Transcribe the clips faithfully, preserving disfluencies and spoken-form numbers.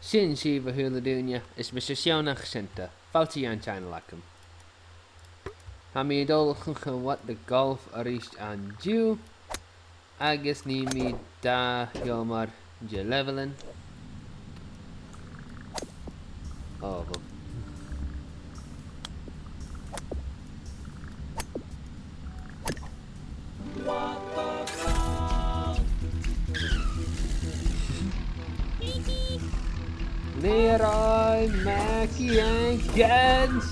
Sin sibh, a h-uile duine, is mise Seònach Seunta. Fàilte dhan channel agam. Tha mi a' dol a chluich What the Golf a-rithist an-diugh, agus nì mi dà sheòmar de leibheilean. Oh, well. Leroy Mackey and Guns!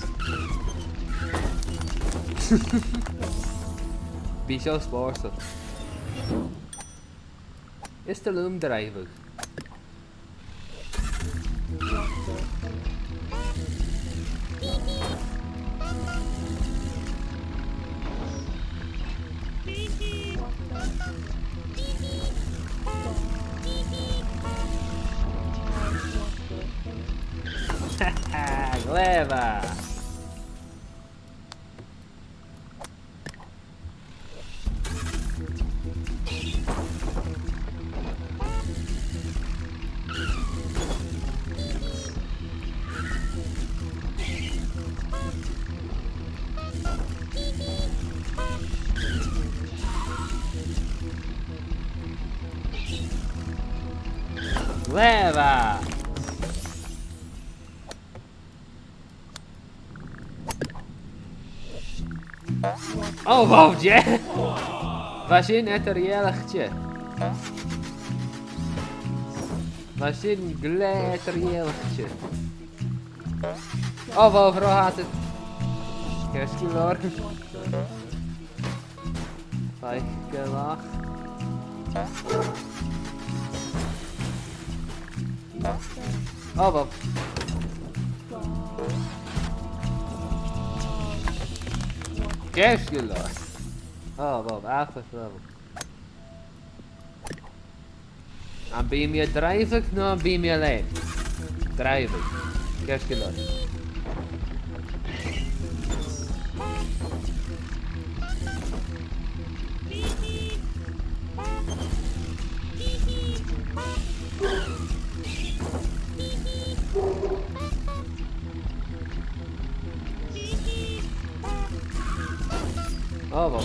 Bidh seo spòrsail. Is toil leam dràibheadh. Glè mhath! Glè mhath! Oh, wow, yeah! Bha sin eadar-dhealaichte. Bha sin glè eadar-dhealaichte. Oh, wow, ro fhada. Ceart gu leòr. Faic gu lach. Oh, Bob. Ceart gu leòr. Oh, Bob, afa level. Am bi mi a' dràibheadh no am bi mi a' leum? Dràibheadh. Ceart gu leòr. Oh, wow.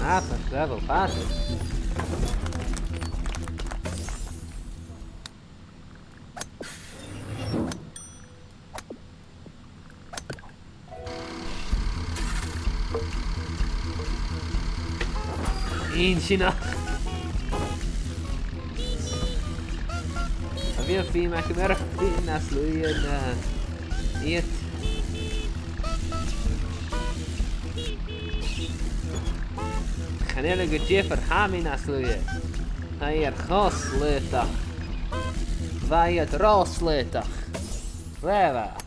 Ah, tá level fáilte. Inntinneach. A bheil feum agam air a bhith nas luaithe na iad? Chan eil e gu diofar, tha mi nas luaithe. Tha iad cho slaodach. Bha iad ro slaodach. Glè mhath.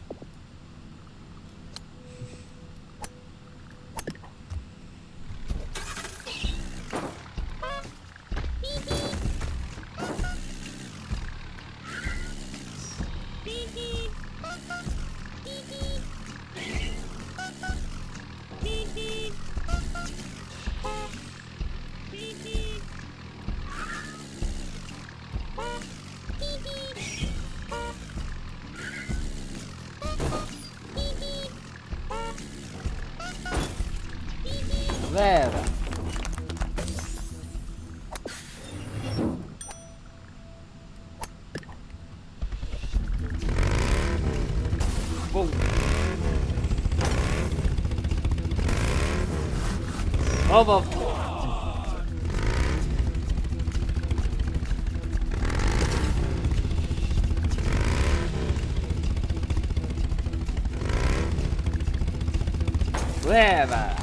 Vera. Wow. Oh, wow. Glè mhath.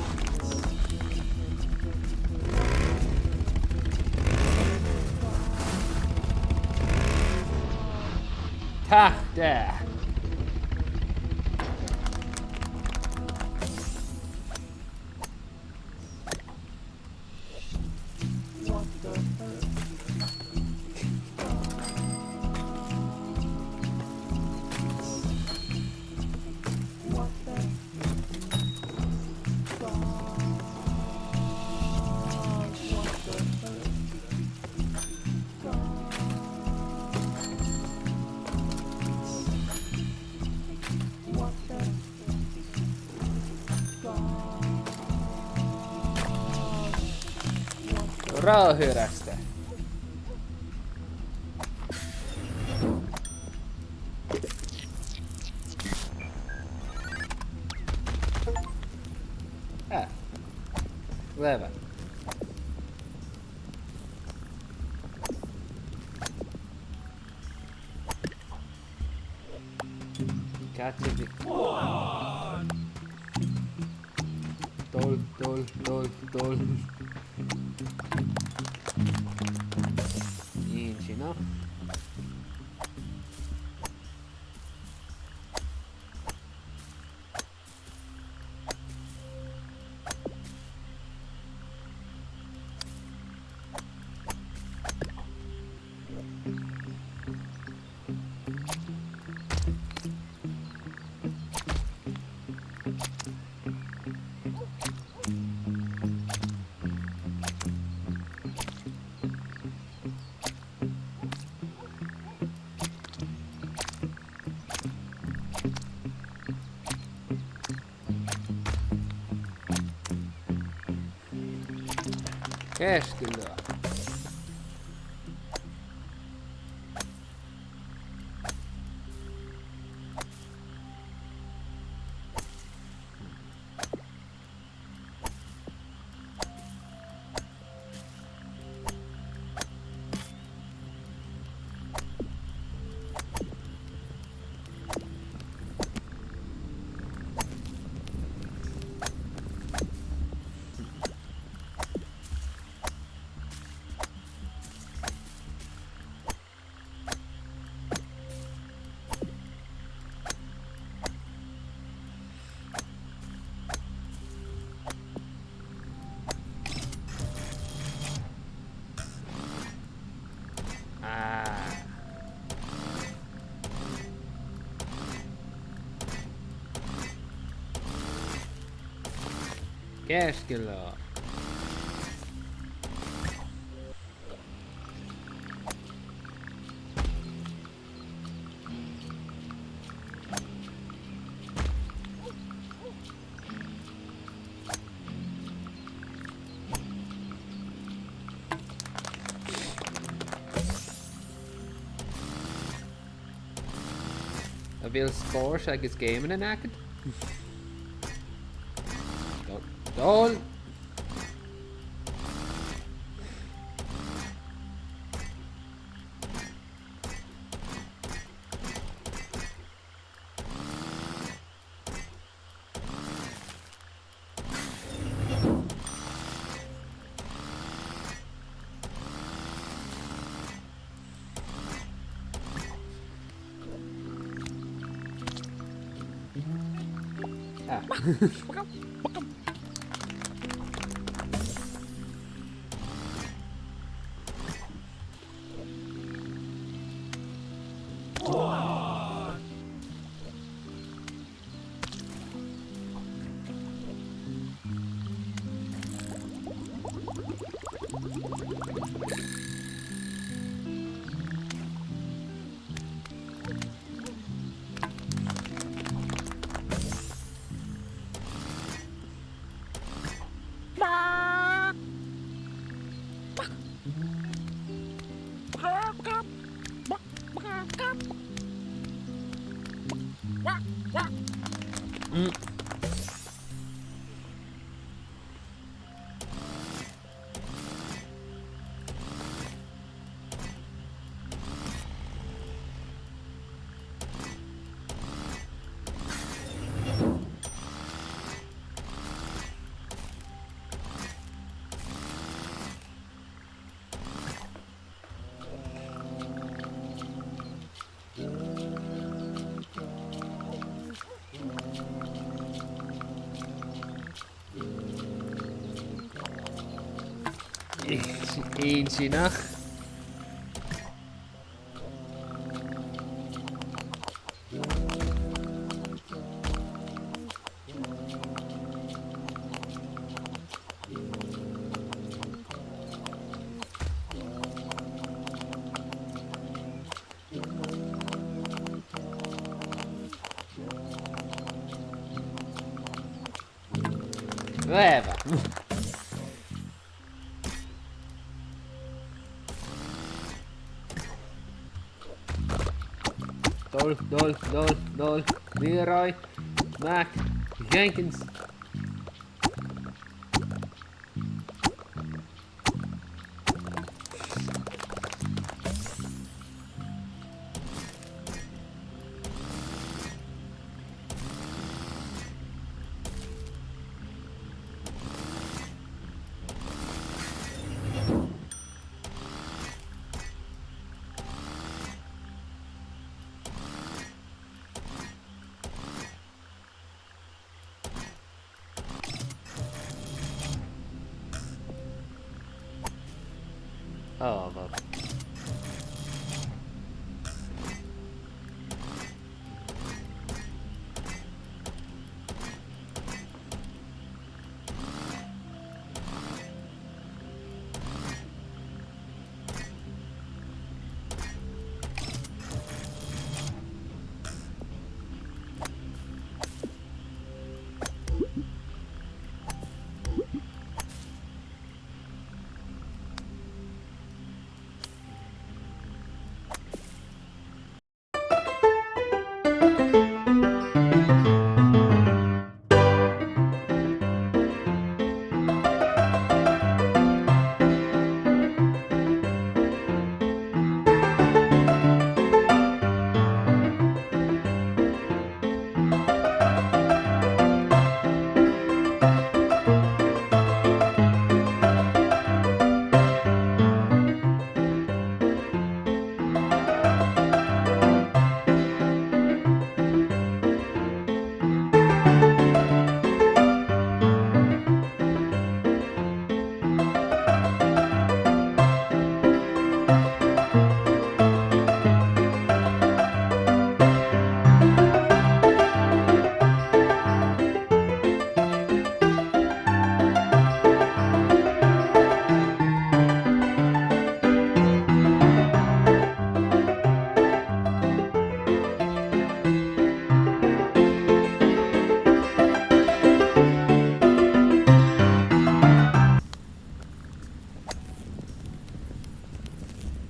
Tachd e. Bràthair asta. Ah. Glè mhath. Càit a bheil... Dol, dol, dol, dol. Inntinneach. Ceart gu leòr. Ah. Ceart gu leòr. A bheil spòrs agus geamannan agad? Dol. Dol. Ah. Mm. Inntinneach. Glè mhath. Dol, dol, dol, dol. Leroy. Mac. Jenkins. Oh, well.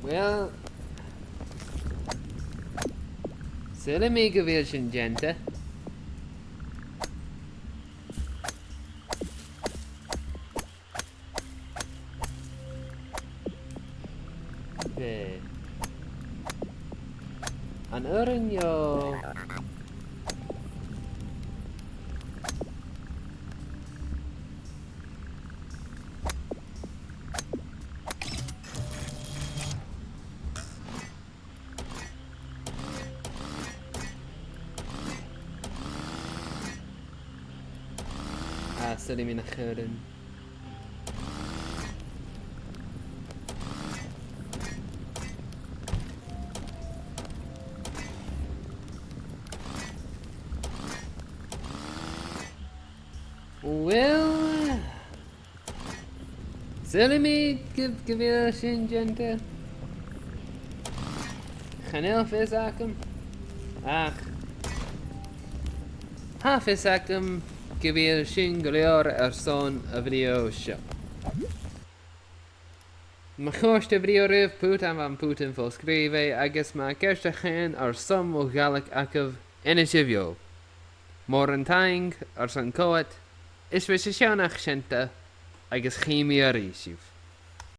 Well, saoilidh mi gu bheil sin dèanta. Bha. An urrainn dhomh Ah, saoilidh mi nach urrainn. Well, saoilidh mi gu, gu bheil sin dèanta. Chan eil fios agam. Ach tha fios agam gu bheil sin gu leòr airson a' bhideo seo. Ma chòrd a' bhideo ribh, put am putan fo-sgrìobhaidh, agus ma tha ceist no ceann airson mo Ghàidhlig agaibh, innsibh dhomh. Mòran taing airson coimhead, is bidh sibh an seo an ath-sheachdain, agus chì mi a-rithist sibh.